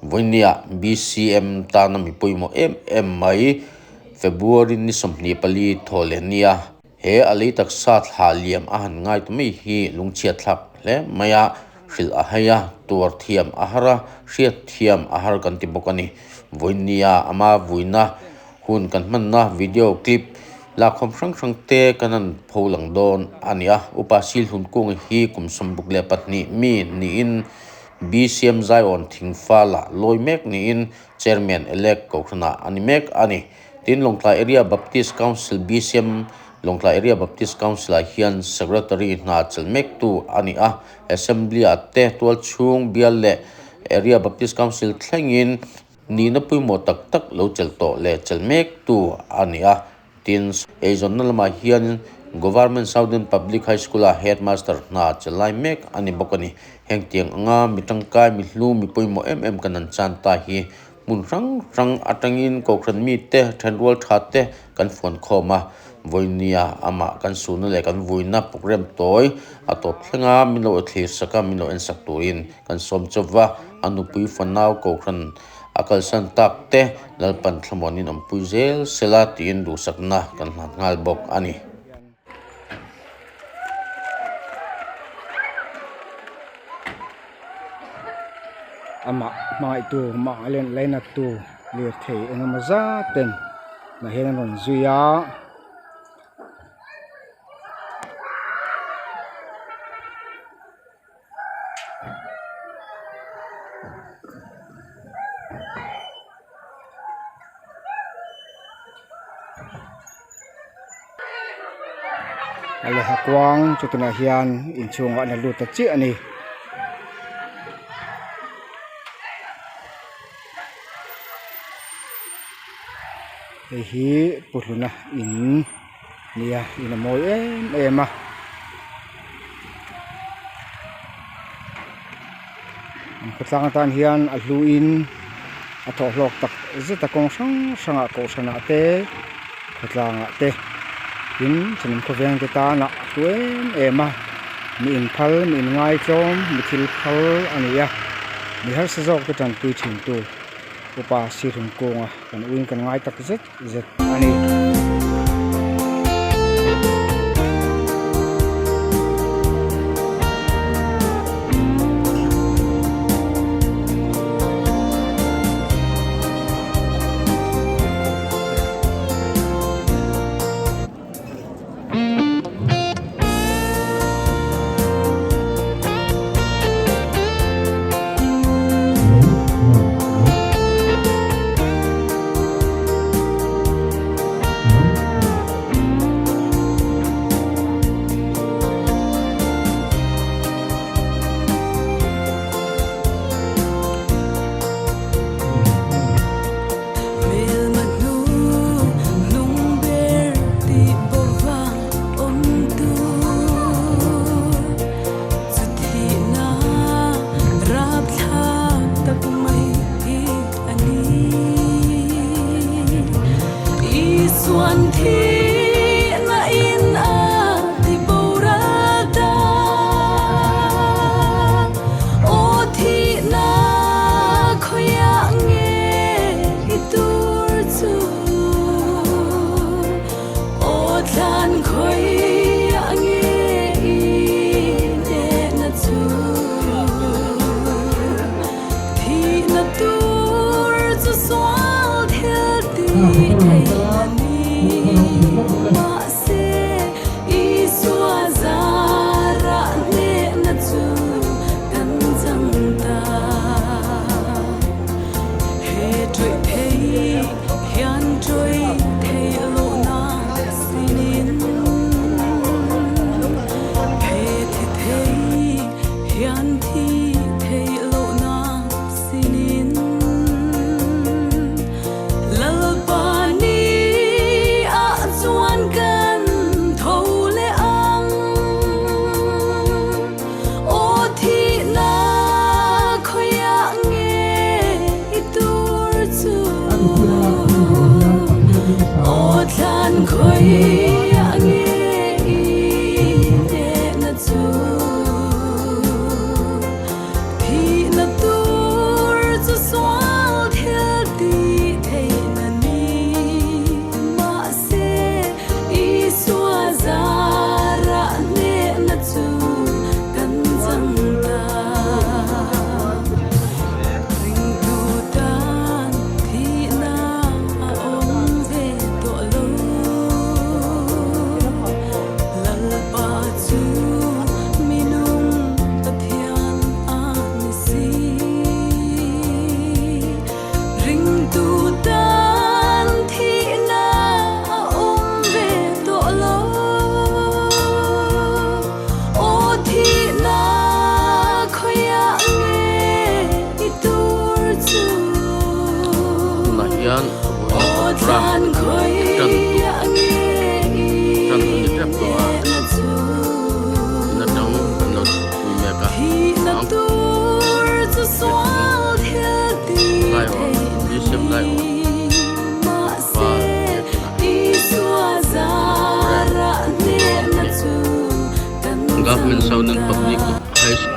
Vawinia BCM tana mi pawimawh em em mai February ni 24 thaw leh nia he a lei taksa thla liam a han ngai ta mai hi lungchhiat thlak hle mai a, hrilh a hai a, tuar thiam a har a, hriat thiam a har kan ti bawk a ni. Vawinia ama vuina hun kan hmanna video clip lakkhawm hrang hrang te kan han pho lang dawn a ni a. Upa Silhlun Kunga hi kum 62 mi niin BCM Zion Thingfala lawi mek niin Chairman elect Kohhranah a ni mek a ni. Tin, Lawngtlai Area Baptist Council, BCM Lawngtlai Area Baptist Council-ah hian Secretary hna chelh mektu a ni a. Assembly-ah te tualchhung bial leh Area Baptist Council thlengin nihna pawimawh tak tak lo chelh tawh leh chelh mektu a ni a. Tin, eizawnna lamah hian Government Southern Public High School-ah Headmaster hna chelh lai mek a ni bawk a ni. Hengtiang anga mi tangkai, mi hlu, mi pawimawh em em kan han chan ta hi hmun hrang hrang atangin Kohhran mite thenrual tha te kan fuan khawm a. Vawinia amah kan suhna leh kan vuina program tawi a tawp thleng a, min lo thlir sak a, min lo en sak turin kan sawm chauh va. A nupui fanau Kohhran a kalsan tak te Lalpan thlamuanin awmpui zel sela tiin duhsakna kan hlan nghal bawk a ni. Amah hmangaihtu mah len lainattu lirthei engemaw zat ten tah hian an rawn zui a. A lehkha kuang chu tunah hian inchhungah an la lut ta chiah a ni. Hei hi pu hluna in nia in a mawi em em a. An khawtlang atan hian a hluin a thawh hlawk tak zet a kawng hrang hrangah kohhranah te khawtlangah te tin thenawm khawveng te tana a hlu em em a mi inphal mi inngaithlawm mi thil phal a ni a mi harsa zawk te tanpui thin tu upa sirhun kunga kan uin kan ngai tak zet zet a ni.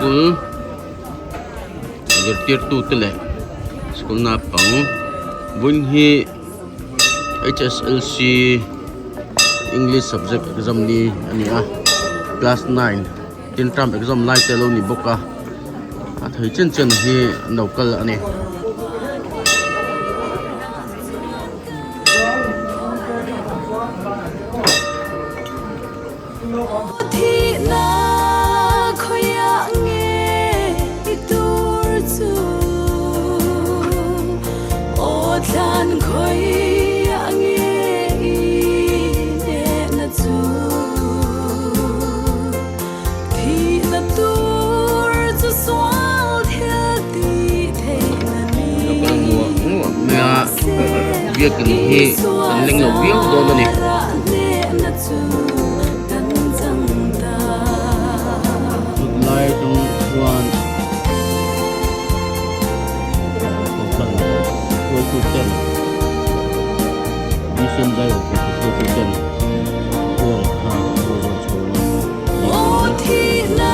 School zirtirtute leh school naupang vawiin hi H_S_L_C english subject exam ni a ni a class nine tin term exam lai te a lo ni bawk a a thei chen chen hi an lo kal a ni. Biakin hi kan leng lo viau dawn a ni. Tunlai atang chuan kohhran hruaitu ten Mission Zaiawk kohhran hruaitu ten huang kha an lo zawn chho a ni tih ang.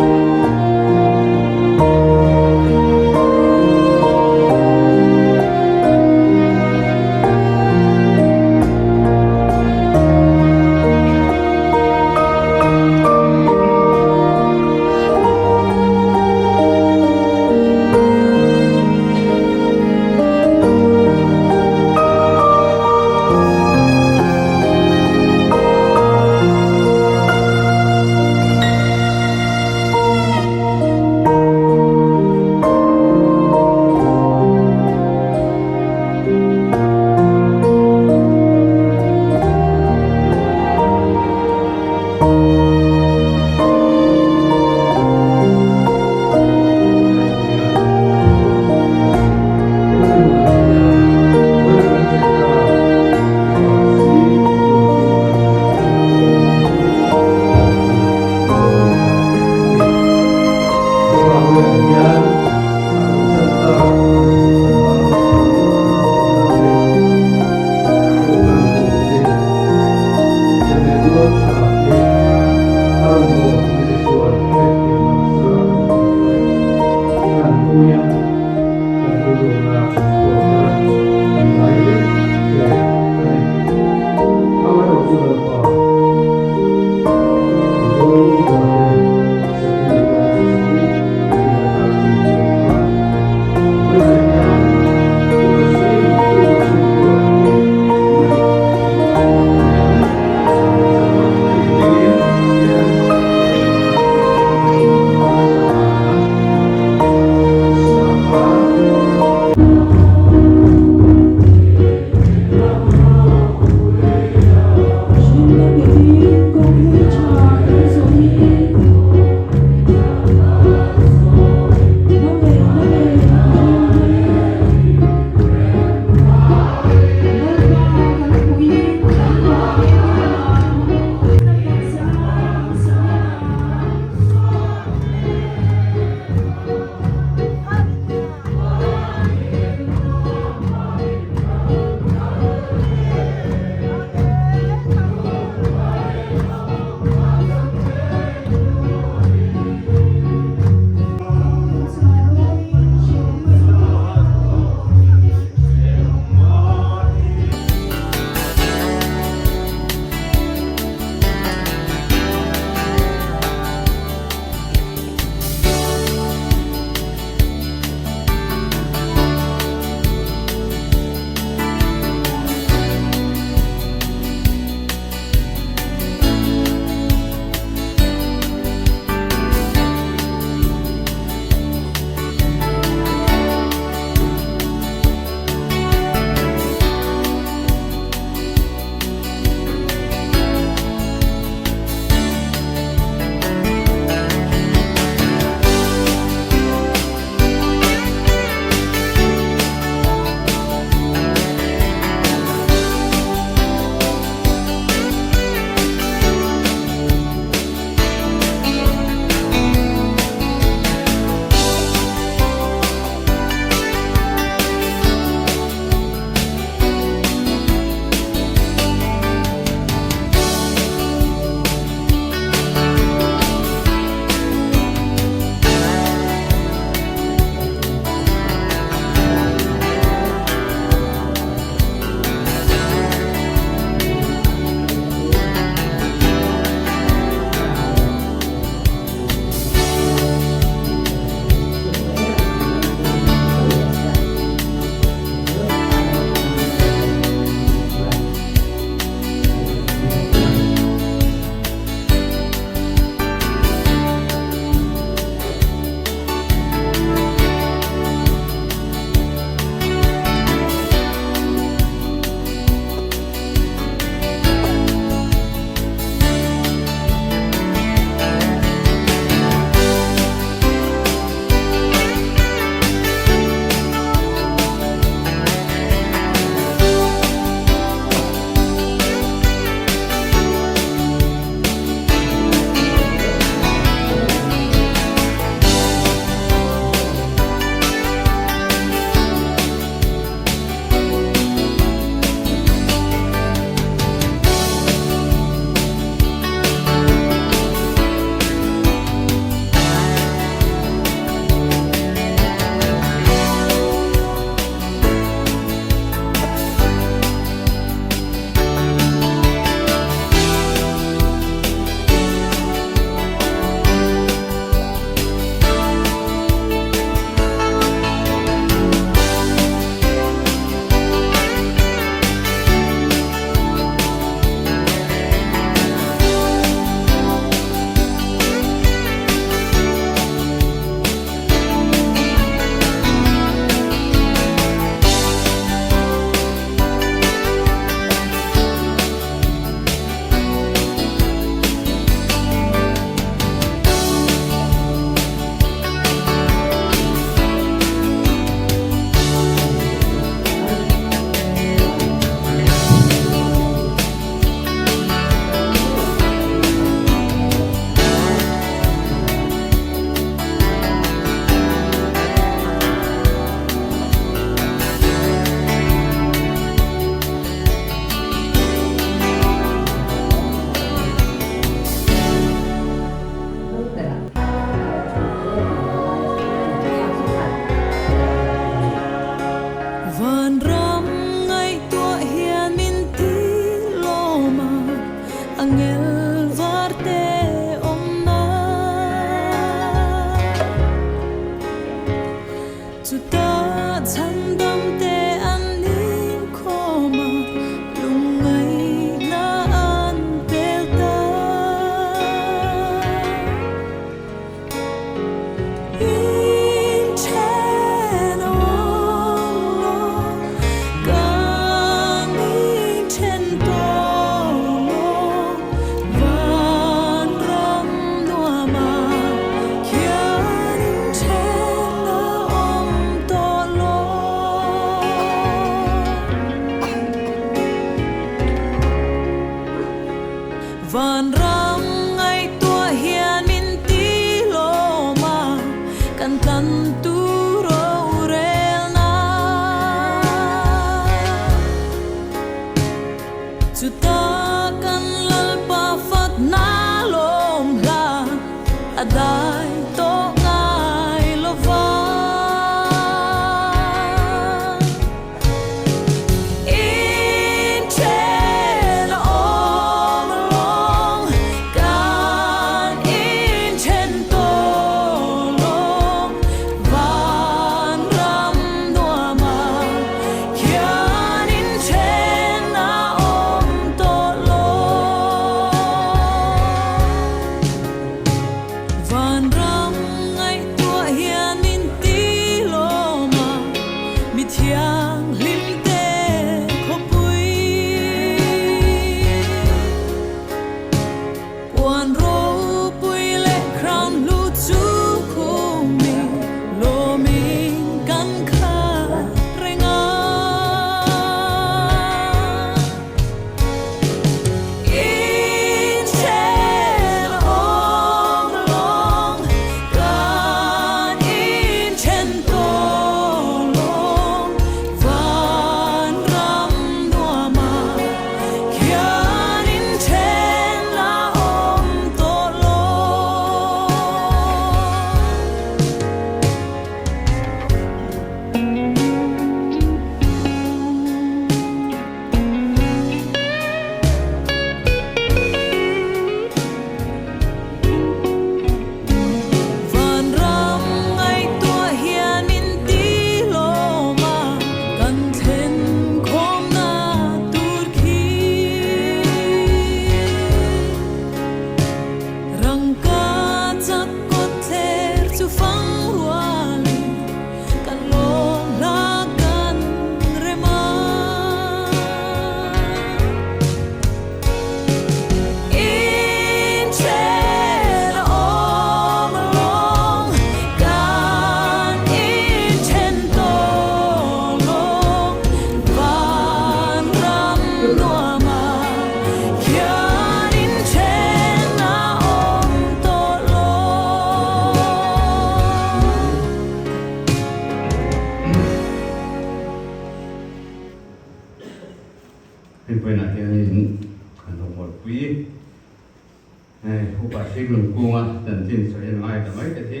Hringnun kunga chanchin sawi an ngai ta mai te hi.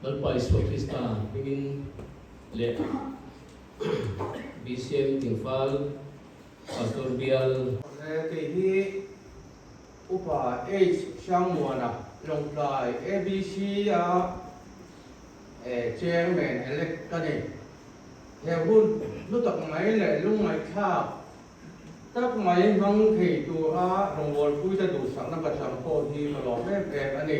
Lalpa Isua Krista hmingin leh BCM Thingfal Pastor Bial. Kei hi Upa H Hrangmuana Lawngtlai ABC a Chairman elect ka ni. He hun hlu tak mai leh lungngaihthlak tak mai hmang thei tura rawngbawlpuite duhsakna ka chang pawh hi ka lawm em em a ni.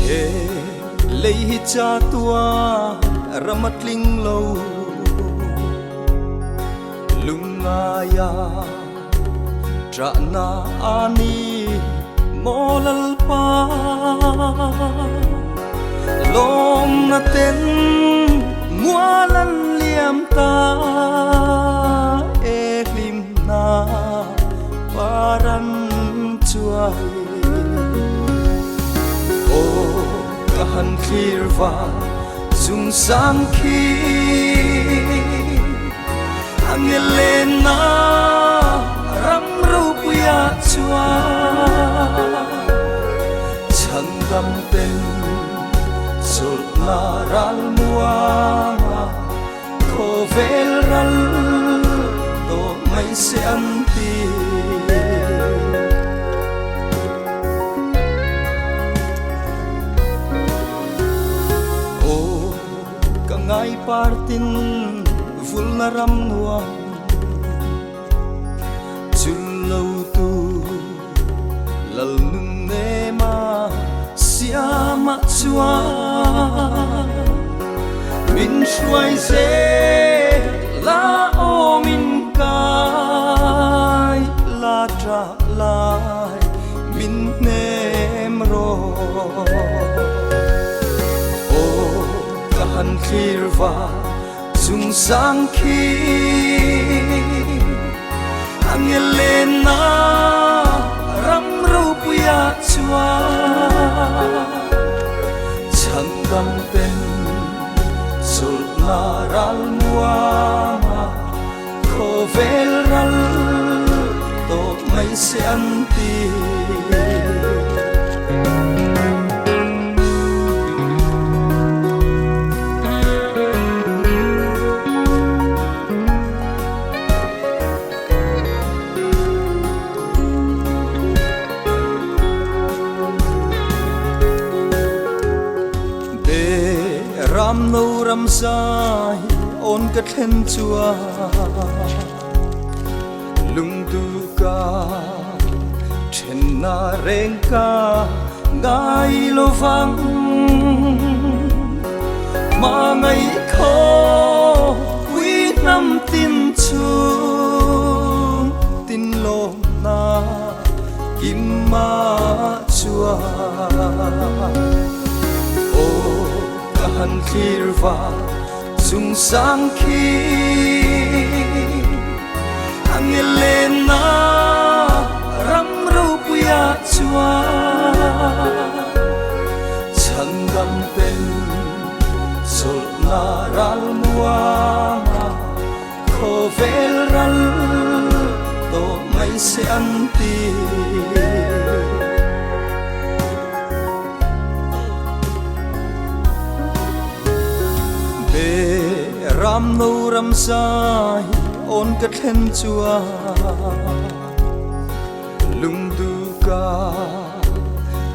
He lei hi chatuan ram a tling lo lungaia ṭahna a ni maw Lalpa lawmna ten mual an liam ta e hlimna par an chuai Aw ka han thlir va zung sang khi Angelena ram ropuia chuan chhandam ten chawlhna ral muanga khawvel ral tawh mai se an ti. Aw ka ngai partin vulna ram nuam chul lo tu. ramah chuan min hruai zel la aw min kai la ṭah lai min hnem rawh. Aw ka han thlir va chung sang khi Angelena ram ropuia chuan chhandam ten chawlhna ral muanga khawvel ral tawp mai se an ti. Be ram no ram zai on ka thlen chuan lungdu ka thenna reng ka ngai lovang ma ngai khaw pui hnam tin chung tin lawm na kim ma chuan aw ka han thlir va chung sang khi Angelena ram ropuia chuan chhandam ten chawlhna ral muanga khawvel ral tawh mai se an ti. Be ram no ram zai on ka thlen chuan lungdu ka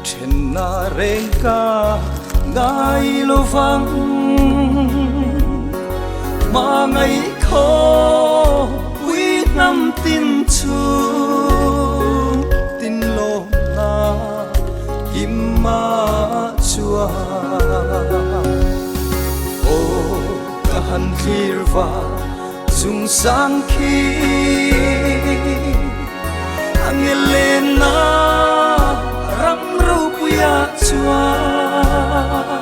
thenna reng ka ngai lovang ma ngai khaw pui hnam tin chung tin lawm na kim ma chuan aw ka han thlir va chung sang khi Angelena ram ropuia chuan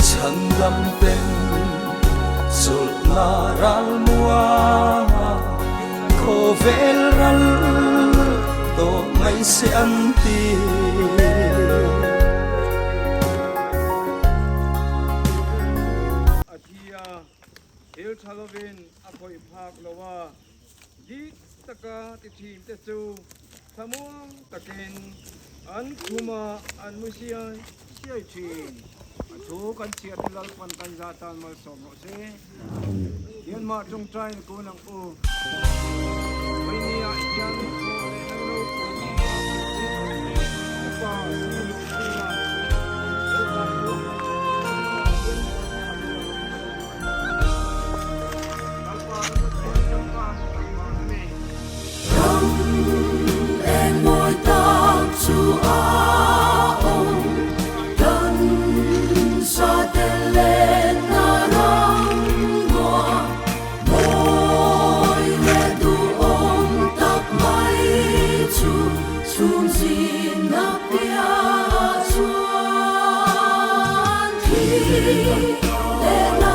chhandam ten chawlhna ral muanga khawvel ral tawh mai se an ti. A thi a, thil tha lovin a khawih phak lo a, dik taka ti thin te chu thlamuang takin an khumah an mu siai siai thin. A thu kan chhiat hi Lalpan kan zah tan malsawm rawh se. Myanmar tawngtai na kun ang u. Vawinia hian thaw leh na ropui upa Siluh Sila Ram eng mawi tak chu a awm kan sa tel lenna ram nuam mawi leh duhawm tak mai chu chhung zinna piah chuan thi leh.